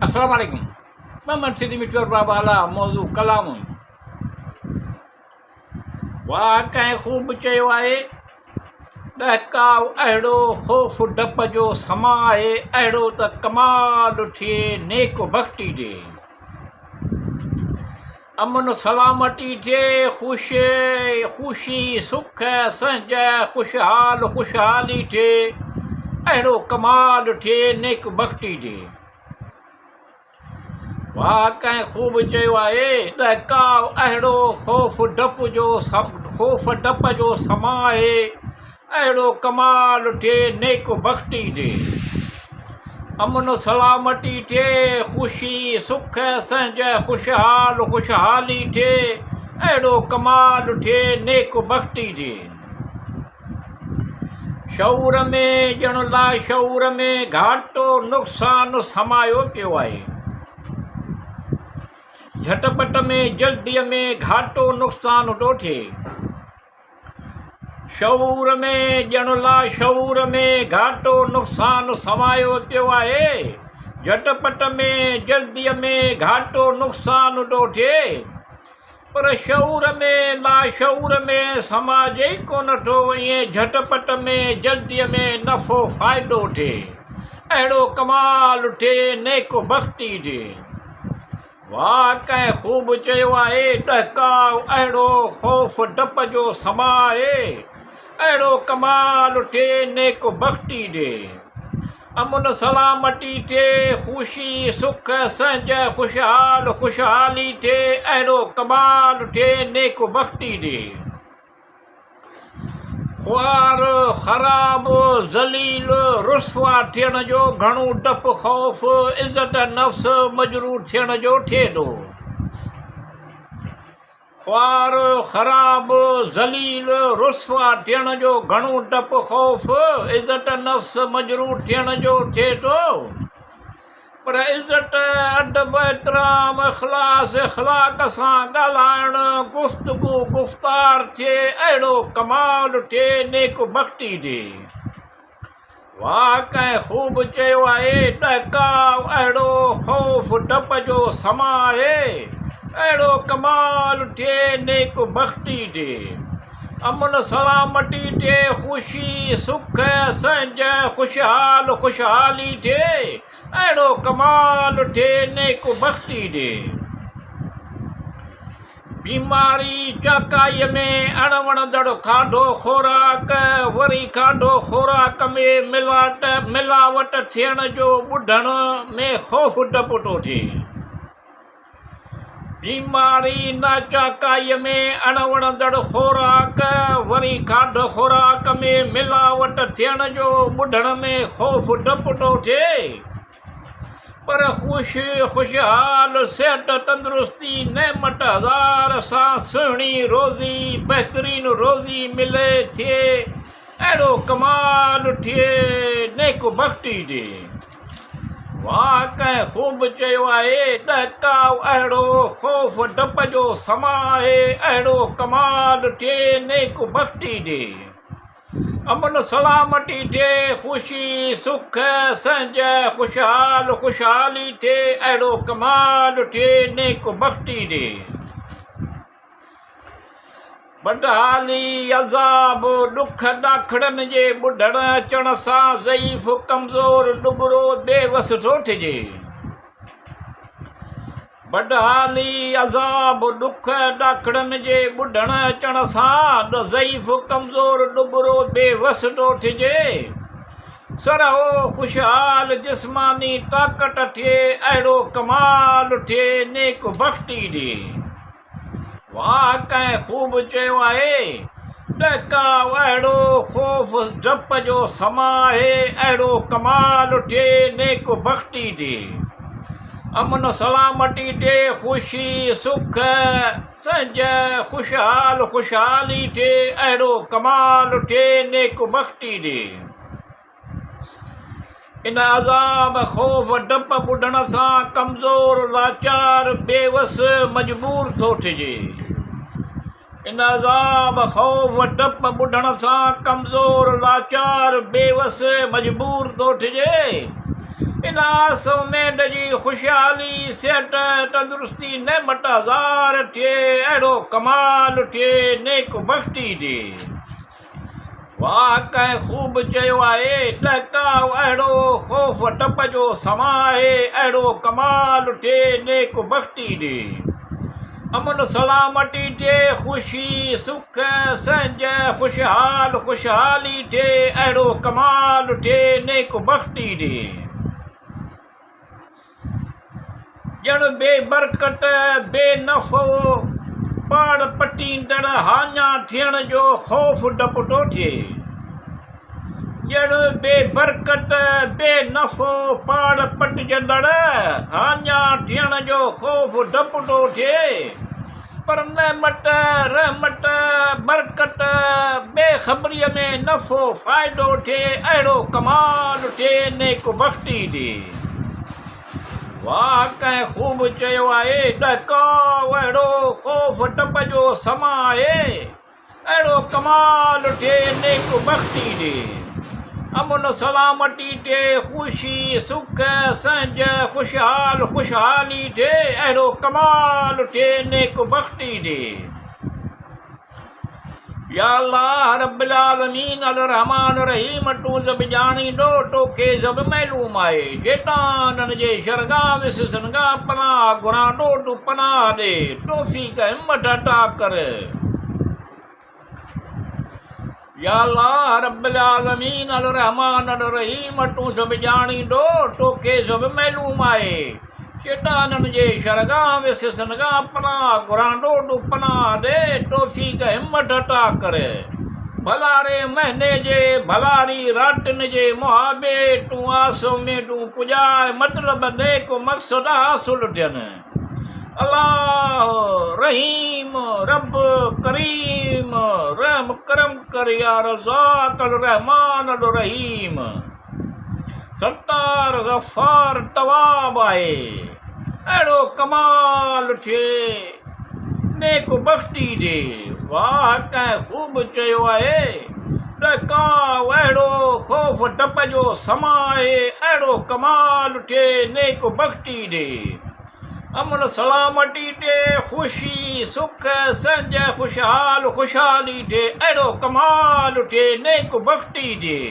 السلام عليڪم محمد سنڌي مٺو ارباب اعليٰ موضوع ڪلام واهه ڪنهن خوب چيو آهي ڏهڪاء اهڙو خوف ڊپ جو سما آهي اهڙو ته ڪمال ٿئي نيڪ بختي ڏي امن سلامتي ٿئي خوش خوشي سک سهنج خوشحال خوشحالي ٿئي اهڙو ڪمال ٿئي نيڪ بختي ڏي واهه ڪنهن خوب چيو آهي، ڏهڪاء اهڙو خوف ڊپ جو خوف ڊپ جو سما آهي، اهڙو ڪمال ٿئي نيڪ بختي ڏي. امن سلامتي ٿئي، خوشي، سک، سهنج، خوشحال، خوشحالي ٿئي، اهڙو ڪمال ٿئي نيڪ بختي ڏي. شعور ۾ ڄڻ لاشعور ۾ گهاٽو نقصان سمايو پيو آهي. جهٽ پٽ ۾ جلديء ۾ گهاٽو نقصان ٿو ٿئي. شعور ۾ ڄڻ لاشعور ۾ گهاٽو نقصان سمايو پيو آهي. جهٽ پٽ ۾ جلديء ۾ گهاٽو نقصان ٿو ٿئي. پر شعور ۾ لاشعور ۾ سماج ئي ڪونه ٿو ائين جهٽ پٽ ۾ جلديء ۾ نفعو فائدو ٿئي اهڙو ڪمال ٿئي نيڪ بختي ٿئي. واهه ڪنهن خوب چيو آهي ڏهڪاء اهڙو خوف ڊپ جو سما آهي اهڙو ڪمال ٿئي نيڪ بختي ٿئي. امن سلامتي ٿئي، خوشي، سک، سهنج، خوشحال، خوشحالي ٿئي، اهڙو ڪمال ٿئي، نيڪ بختي ٿئي. خوار، خراب، ذليل، رسوا ٿيڻ جو گهڻو ڊپ خوف، عزت نفس مجروح ٿيڻ جو ٿئي ٿو. خوار، خراب، ذليل، رسوا ٿيڻ جو گهڻو ڊپ خوف، عزت نفس مجروح ٿيڻ جو ٿئي ٿو، پر عزت، ادب، احترام، اخلاص، اخلاق سان ڳالهائڻ، گفتگو، گفتار ٿئي، اهڙو ڪمال ٿئي، نيڪ بختي ٿئي. واهه ڪنهن خوب چيو آهي، ڏهڪاء اهڙو خوف ڊپ جو سما آهي، اهڙو ڪمال ٿئي نيڪ بختي ٿئي، امن سلامتي ٿئي، خوشي، سک، سهنج، خوشحال، خوشحالي ٿئي، اهڙو ڪمال ٿئي نيڪ بختي ٿئي. بيماري چاڪائيء ۾ اڻ وڻندڙ کاڌو خوراڪ، وري کاڌو خوراڪ ۾ ملاٽ ملاوٽ ٿيڻ جو ٻڌڻ ۾ خوف ڊپ ٿو ٿئي. بيماري ناچاڪائيء ۾ اڻ وڻندڙ خوراڪ، وري کاڌ خوراڪ ۾ ملاوٽ ٿيڻ جو ٻڌڻ ۾ خوف ڊپ ٿو ٿئي. پر خوش خوشحال صحت تندرستي نعمت هزار سان سهڻي روزي بهترين روزي ملي ٿئي اهڙو ڪمال ٿئي نيڪ بختي ٿئي واهه ڪنهن خوب چيو آهي ڏهڪاء اهڙو خوف ڊپ جو سما آهي اهڙو ڪمال ٿئي نيڪ بختي ٿئي. امن سلامتي ٿئي، خوشي، سک، سهنج، خوشحال، خوشحالي ٿئي، اهڙو ڪمال ٿئي، نيڪ بختي ٿئي. بدحالي، عذاب، ڏک ڏاکڙن جي ٻڌڻ اچڻ سان ضعيف، ڪمزور، ڏٻرو، بي وس ٿو ٿجي. بدحالي، عذاب، ڏک ڏاکڙن جي ٻڌڻ اچڻ سان ضعيف، ڪمزور، ڏٻرو، بي وس ٿو ٿجي. سرهو، خوشحال، جسماني طاقت ٿئي، اهڙو ڪمال ٿئي، نيڪ بختي ٿئي. واهه ڪنهن خوب چيو آهي، ڏهڪاء اهڙو خوف ڊپ جو سما آهي، اهڙو ڪمال ٿئي، نيڪ بختي ٿئي، امن سلامتي ٿئي، خوشي، سک، سهنج، خوشحال، خوشحالي ٿئي، اهڙو ڪمال ٿئي، نيڪ بختي ٿئي. ان عذاب، خوف، ڊپ ٻڌڻ سان ڪمزور، لاچار، بي وس، مجبور ٿو ٿجي. ان عذاب، خوف، ڊپ ٻڌڻ سان ڪمزور، لاچار، بي وس، مجبور ٿو ٿجي. ان آس اميد جي خوشحالي، صحت، تندرستي، نعمت هزار ٿئي، اهڙو ڪمال ٿئي، نيڪ بختي ٿئي. واهه ڪنهن خوب چيو آهي، ڏهڪاء اهڙو خوف ڊپ جو سما آهي، اهڙو ڪمال ٿئي، نيڪ بختي ڏي. امن سلامتي ٿئي، خوشي، سک، سهنج، خوشحال، خوشحالي ٿئي، اهڙو ڪمال ٿئي، نيڪ بختي ڏي. ڄڻ بي برڪت، بي نفعو، پاڙ پٽيندڙ هاڃا ٿيڻ جو خوف ڊپ ٿو ٿئي. ڄڻ بي برڪت، بي نفعو، پاڙ پٽجندڙ هاڃا ٿيڻ جو خوف ڊپ ٿو ٿئي. پر نعمت، رحمت، برڪت، بي خبريء ۾ نفعو فائدو ٿئي، اهڙو ڪمال ٿئي، نيڪ بختي ٿئي. واهه ڪنهن خوب چيو آهي، ڏهڪاء اهڙو خوف ڊپ جو سما آهي، اهڙو ڪمال ٿئي، نيڪ بختي ڏي. امن سلامتي ٿئي، خوشي، سک، سهنج، خوشحال، خوشحالي ٿئي، اهڙو ڪمال ٿئي، نيڪ بختي ڏي. يا الله رب العالمين الرحمٰن الرحيم تون سڀ ڄاڻيندو توکي سڀ معلوم آهي شيطانن جي شر کان وسوسن کان پناهه گهران ٿو تون پناهه ڏي توفيق همت عطا ڪر يا الله رب العالمين الرحمٰن الرحيم تون سڀ ڄاڻيندو توکي سڀ معلوم آهي شيطانن جي شر کان، وسوسن کان پناهه گهران ٿو، تون پناهه ڏي، توفيق همت عطا ڪر. ڀلاري مهيني جي ڀلاري راتين جي محابي، تون آس اميدون پڄاء، مطلب نيڪ مقصد حاصل ٿين. الله رحيم رب ڪريم رحم ڪرم ڪر يا رزاق الرحمان الرحيم. ستار غفار تواب آهي اهڙو ڪمال ٿئي نيڪ بختي ڏي واهه ڪنهن خوب چيو آهي ڏهڪاء اهڙو خوف ڊپ جو سما آهي اهڙو ڪمال ٿئي نيڪ بختي ڏي امن سلامتي ڏي خوشي سک سهنج خوشحال خوشحالي ٿئي اهڙو ڪمال ٿئي نيڪ بختي ڏي.